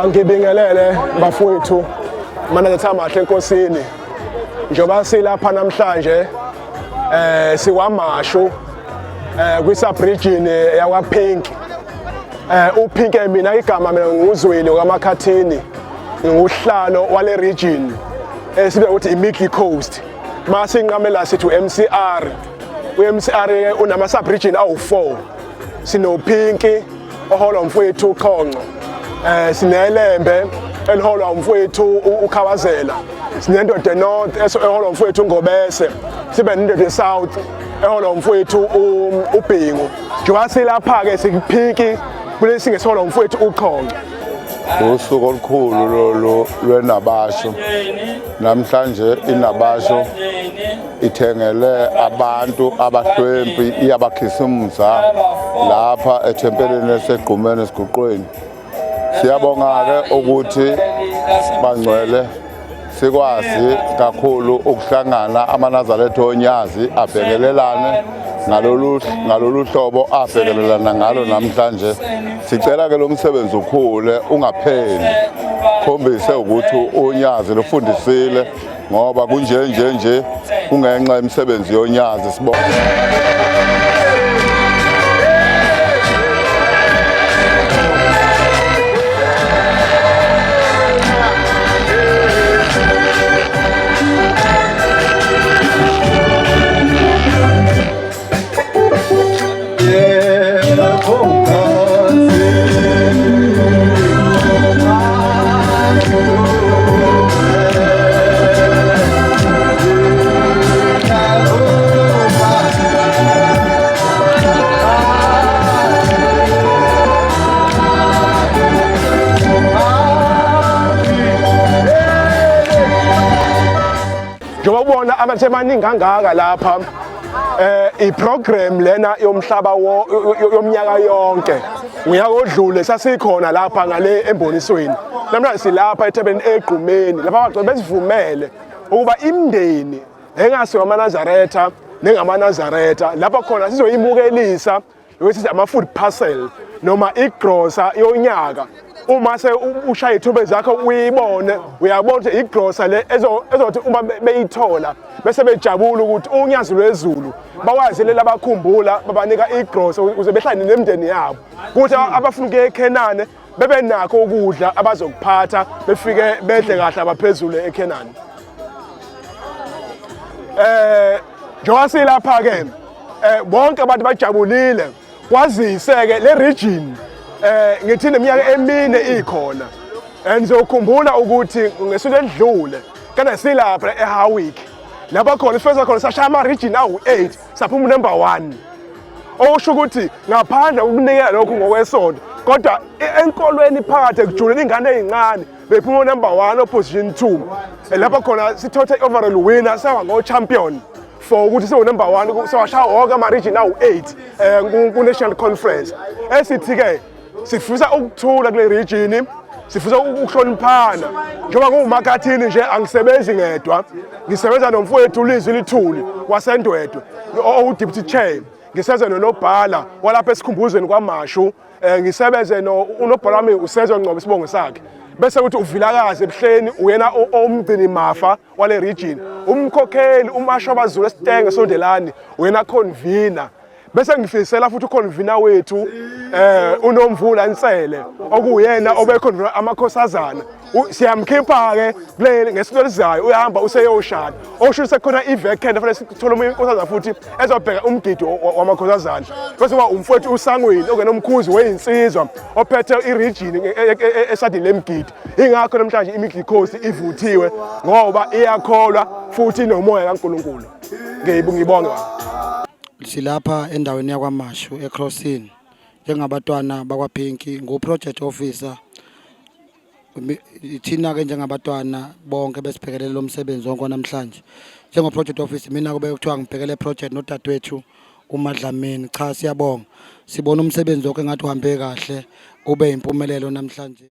Ngibingelele bafowethu manazetha amahle enkosini. Njengoba silapha namhlanje sikwaMashu kwi-sub region yakwaPink. UPink mina igama mina nguzwile kwaMakhathini, nginguhlalo wale region esibe ukuthi i-Middle Coast. Masinqamela sithi u-MCR. U-MCR unama sub region awu-4. SinoPinki oholwa umfowethu uQhonco, sineLembe eliholwa umfowethu uKhawazela, sinendoda North eholwa umfowethu uNgobese, sibe nendoda South eholwa umfowethu uBhingu. Njengoba silapha-ke sikuPinki kulesi ngesiholwa umfowethu uQhonco. Usuku olukhulu lolu lweNabasho. Namhlanje iNabasho ithengele abantu abahlwempi iyabakhisimuza lapha ethempelini esegqumeni esiguqweni. Siyabonga-ke ukuthi bangcwele sikwazi kakhulu ukuhlangana amaNazaretha oNyazi abhekelelane ngalolu hlobo abhekelelana ngalo namhlanje. Sicela ke lo msebenzi ukhule ungapheli, khombise ukuthi uNyazi lufundisile, ngoba kunje nje nje kungenxa yemisebenzi yoNyazi. Sibonga. Njengoba ubona abantu abaningi kangaka lapha, i-program lena yomhlaba yomnyaka yonke. Ngonyaka odlule sasikhona lapha ngale embonisweni, namhlanje silapha ethempelini egqumeni lapha abagcwele besivumele ukuba imindeni engasiwa amaNazaretha nengamaNazaretha lapha khona sizoyimukelisa ukuthi ama-food parcel noma igrosa yonyaka. Uma se ushaya ithombe zakho uyibone, uyabona ukuthi igrosa le ezothi uma beyithola bese bejabula ukuthi uNyazi lwezulu bakwazile labakhumbula babanika igrosa ukuze behlale nemindeni yabo, kuthi abafuna ukuya eKhenane bebe nakho ukudla abazokuphatha befike bedle kahle abaphezulu eKhenane. Njengoba silapha ke bonke abantu bajabulile, kwazise ke le region ngithi neminyaka emine ikhona. Nizokhumbula ukuthi ngesonto elidlule kana silapha eHowick lapha khona ifesa khona sashaya ama region awu-8 saphuma number 1, okusho ukuthi ngaphandle kokunikela lokhu ngokwesonto kodwa enkolweni phakathi ekujuleni ingane ezincane bephuma number 1 opposition 2, lapha khona sithothe i-overall winner sawa ngo-champion for ukuthi siwu number 1, sawashaya wonke ama-region awu-8 ku-national conference. Esithi-ke sifisa ukuthula kule region, sifisa ukuhloniphana. Njengoba ngiwuMakhathini nje angisebenzi ngedwa, ngisebenza nomfowethu uLizwi Lithuli waseNdwedwe owu-deputy chair, ngisebenza nonobhala walapha esikhumbuzweni kwaMashu, ngisebenze no unobhala wami uSenzo Ngcobo isibongo sakhe, bese kuthi uVilakazi ebuhleni uyena omgcini mafa wale region, umkhokheli uMasho abaZulu esitenge sondelani uyena convener. Bese ngifisela futhi uconvener wethu uNomvula Nsele okuyena obeconvener amakhosazana, siyamkhipha ke kule ngesonto elizayo, uyahamba useyoshada, okusho sekukhona i-vacant fanele sithole omunye inkosazana futhi ezobheka umgidi wamakhosazana. Bese kuba umfowethu uSangweni ongena umkhuzi weyinsizwa ophethe i-region esadini lemgidi. Ingakho namhlanje iMiddle Coast ivuthiwe ngoba iyakholwa futhi inomoya kaNkulunkulu. Ngibonge. Silapha endaweni yakwaMashu eCrossing njengabatwana bakwaPinki, ngu-project officer. Thina-ke njengabatwana bonke besibhekelele lo msebenzi wonke namhlanje njengo-project officer, mina kube kuthiwa ngibhekele project nodadewethu uMadlamini. Cha, siyabonga, sibona umsebenzi wonke engathi uhambe kahle, ube impumelelo namhlanje.